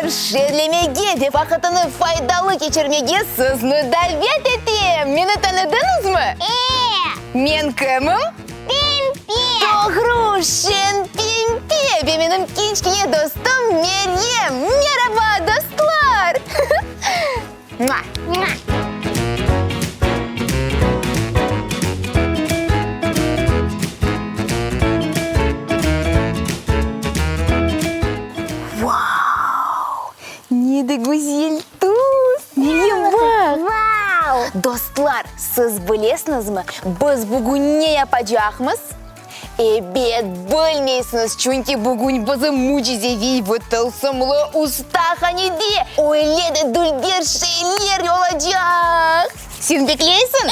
beraber şerlemege ve vaqıtını faydalı keçirmege sizni davet etem! Meni tanıdıñızmı? E! Men kimim? Pempe! Doğru, şen Pempe ve menim kiçkene dostum Meryem! Meraba, dostlar! Mua! Mua! Vau! Ne de güzel tüs! Meryem, baq! Vau! Dostlar, siz bilesiñizmi, biz bugün ne yapacaqmız? Ebet, bilmeysiñiz, çünki bugün bizim mücizeviy ve tılsımlı ustahanede öyle de dülber şeyler olacaq! Sen bekleysiñ? E!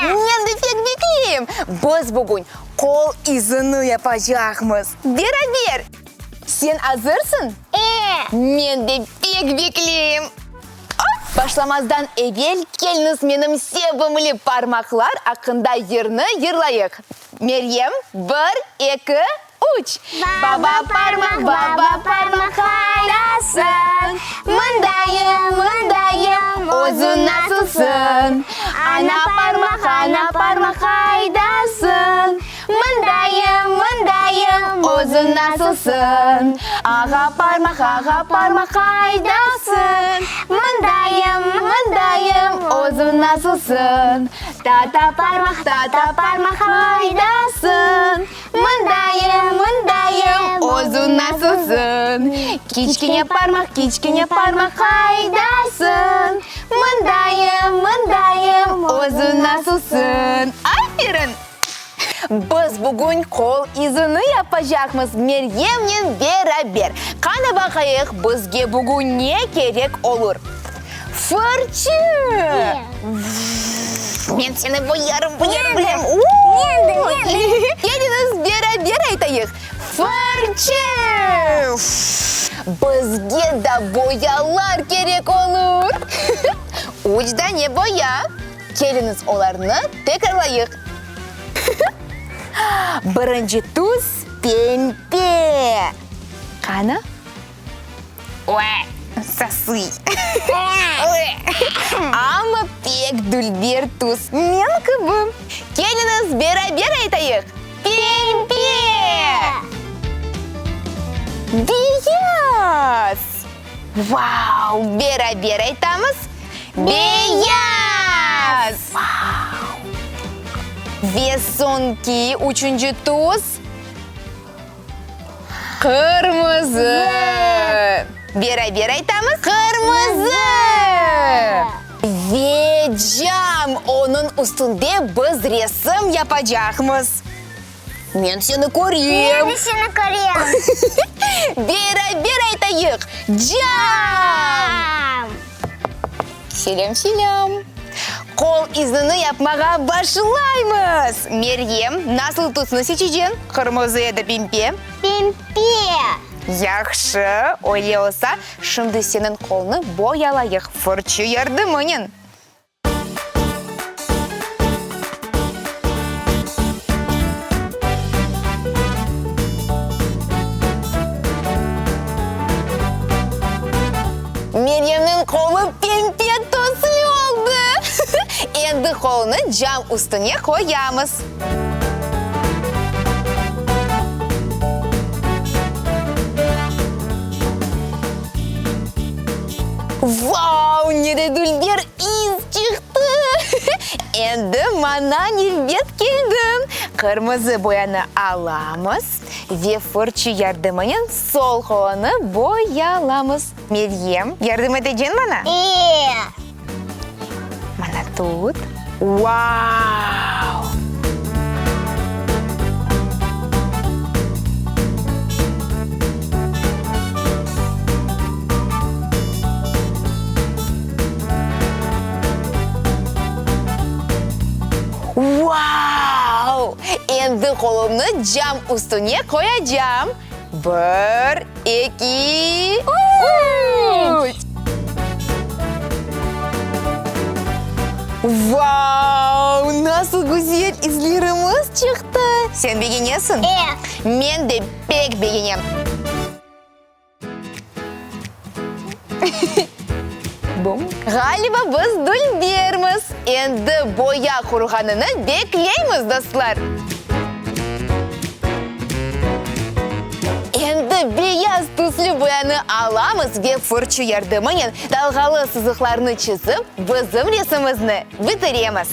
Men de pek bekleyim! Biz bugün qol izini yapacaqmız. Beraber! Sen azırsıñ? E! Men de pek bekleyim! Op! Başlamazdan evel keliñiz menim sevimli parmaqlar aqqında yırnı yırlayıq. Meryem, bir, eki, üç! Baba parmaq, baba parmaq, qaydasıñ? Mındayım, mındayım, özüñ nasılsıñ? Ana parmaq, ana parmaq, qaydasıñ? Mındayım, mındayım, özüñ nasılsıñ? Ağa parmaq, ağa parmaq, qaydasıñ? Mındayım, mındayım, özüñ nasılsıñ? Tata parmaq, tata parmaq, qaydasıñ? Mındayım, mındayım, özüñ nasılsıñ? Kiçkene parmaq, kiçkene parmaq, qaydasıñ? Mındayım, mındayım, özüñ nasılsıñ? Aferin! Biz bugün qol izini yapacaqmız Meryemnen beraber. Qana baqayıq, bizge bugün ne kerek olur? Fırçı! Men seni boyarım, boyarım, boyarım. Men de, men de. Keliñiz, beraber aytayıq. Fırçı! Bizge da boyalar kerek olur. Üç dane boya. Keliñiz, olarnı tekrarlayıq. Birinci tüs, pembe. Qana? Oe, sasıy. Amma pek dülber tüs, men kibi. Keliñiz, beraber aytayıq, Pembe! Beyaz! Vau! Beraber aytamız, Beyaz! Vau! Ve soñki, üçünci tüs, Qırmızı! Beraber aytamız, Qırmızı! Ve cam, onıñ üstünde biz resim yapacaqmız. Men seni körem. Men de seni körem. Beraber aytayıq, Cam! Selâm, selâm! Qol iznini yapmağa başlaymız! Meryem, nasıl tüsni seçeceñ, qırmızı ya da pembe? Pembe! Yahşı, öyle olsa, şimdi seniñ qolnı boyalayıq fırçı yardımınen. Meryemniñ qolu pembe tüslü oldı! Endi qolunı cam üstüne qoyamız. Vau, ne de dülber iz çıqtı! Endi maña nevbet keldi. Qırmızı boyanı alamız ve fırçı yardımınen sol qolunı boyalamız. Meryem, yardım eteceñ maña? E. Mana tut. Vau! Vau! Endi qolumnı cam üstüne qoyacam. Bir, eki, üç! Vau! Nasıl güzel izlerimiz çıqtı! Sen begenesiñ? E. Men de pek begenem. Ğaliba biz dülbermiz. Endi boya quruğanını bekleymiz, dostlar. Endi beyaz tüslü boyanı alamız ve fırçı yardımınen dalğalı sızıqlarnı çizip, bizim resimizni bitiremiz.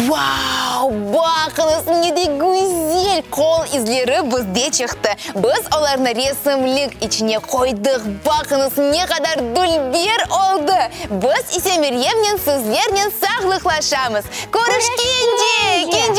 Vau! Baqıñız, ne de güzel qol izleri bizde çıqtı! Biz olarnı resimlik içine qoydıq. Baqıñız, ne qadar dülber oldı! Biz ise Meryemnen sizlernen sağlıqlaşamız. Körüşkence!